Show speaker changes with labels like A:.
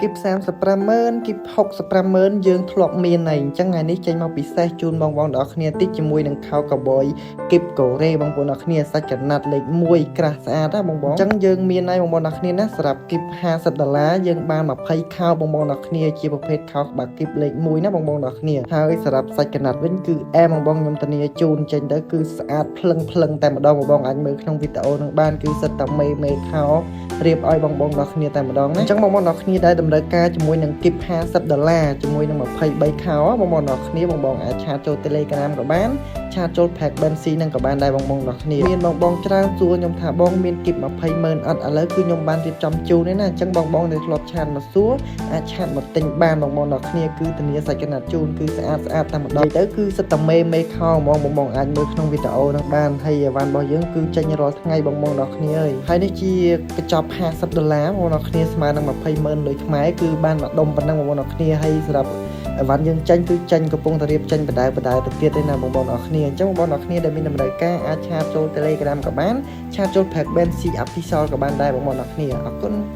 A: គីប35ម៉ឺនគីប65ម៉ឺនយើងធ្លាប់មានហើយអញ្ចឹងថ្ងៃនេះចេញមកពិសេសជូនបងប្អូនទាំងអស់គ្នាតិចជាមួយនឹងខោកាបយគីបកូរ៉េបងប្អូនទាំងអស់គ្នាសាច់កណាត់លេខ1ក្រាស់ស្អាតណាបងបងអញ្ចឹងយើងមានហើយបងប្អូនទាំងអស់គ្នាណាសម្រាប់គីប50ដុល្លារយើងបាន20ខោបងប្អូនទាំងអស់គ្នាជាប្រភេទខោក្បាលគីបលេខ1ណាបងប្អូនទាំងអស់គ្នាហើយសម្រាប់សាច់កណាត់វិញគឺអែមបងបងខ្ញុំធានាជូនចេញទៅគឺស្អាតភ្លឹងភ្លឹងតែម្ដងបងបងអាចមើលក្នុងវីដេអូនឹងបានគឺសិតតែមេមេខោ រៀបឲ្យបងបងដល់គ្នាតែម្ដងណាអញ្ចឹងបងបងដល់គ្នាដែលតម្រូវការជាមួយនឹងគីប50ដុល្លារជាមួយនឹង23ខោបងបងដល់គ្នាបងបងអាច chat ចូល Telegram ក៏បាន chat ចូល Page Bensi នឹងក៏បានដែរបងបងដល់គ្នាមានបងបងច្រើនសួរខ្ញុំថាបងមានគីប20ម៉ឺនអត់ឥឡូវគឺខ្ញុំបានរៀបចំជូនទេណាអញ្ចឹងបងបងដែលធ្លាប់ chat មកសួរអាច chat មកទិញបានបងបងដល់គ្នាគឺធានាសាច់កណាត់ជូនគឺស្អាតស្អាតតែម្ដងទៅគឺសិតតែមេមេខោហ្មងបងបងអាចមើលក្នុងវីដេអូនឹងបានហើយអីវ៉ាន់របស់យើងគឺចេញរាល់ថ្ងៃបងបងដល់គ្នាអើយហើយនេះជាកញ្ចប់50ដុល្លារបងបងគ្នាស្មើនឹង20ម៉ឺនលុយខ្មែរគឺបានមកដុំប៉ុណ្ណឹងបងបងគ្នាហើយសម្រាប់អីវ៉ាន់យើងចេញគឺចេញកំពុងតែរៀបចេញបដៅបដៅទៅទៀតទេណាបងប្អូនអរគ្នាអញ្ចឹងបងប្អូនអរគ្នាដែលមានតម្រូវការអាច chat ចូល Telegram ក៏បាន chat ចូល Page Bensi Official ក៏បានដែរបងប្អូនអរគ្នាអរគុណ។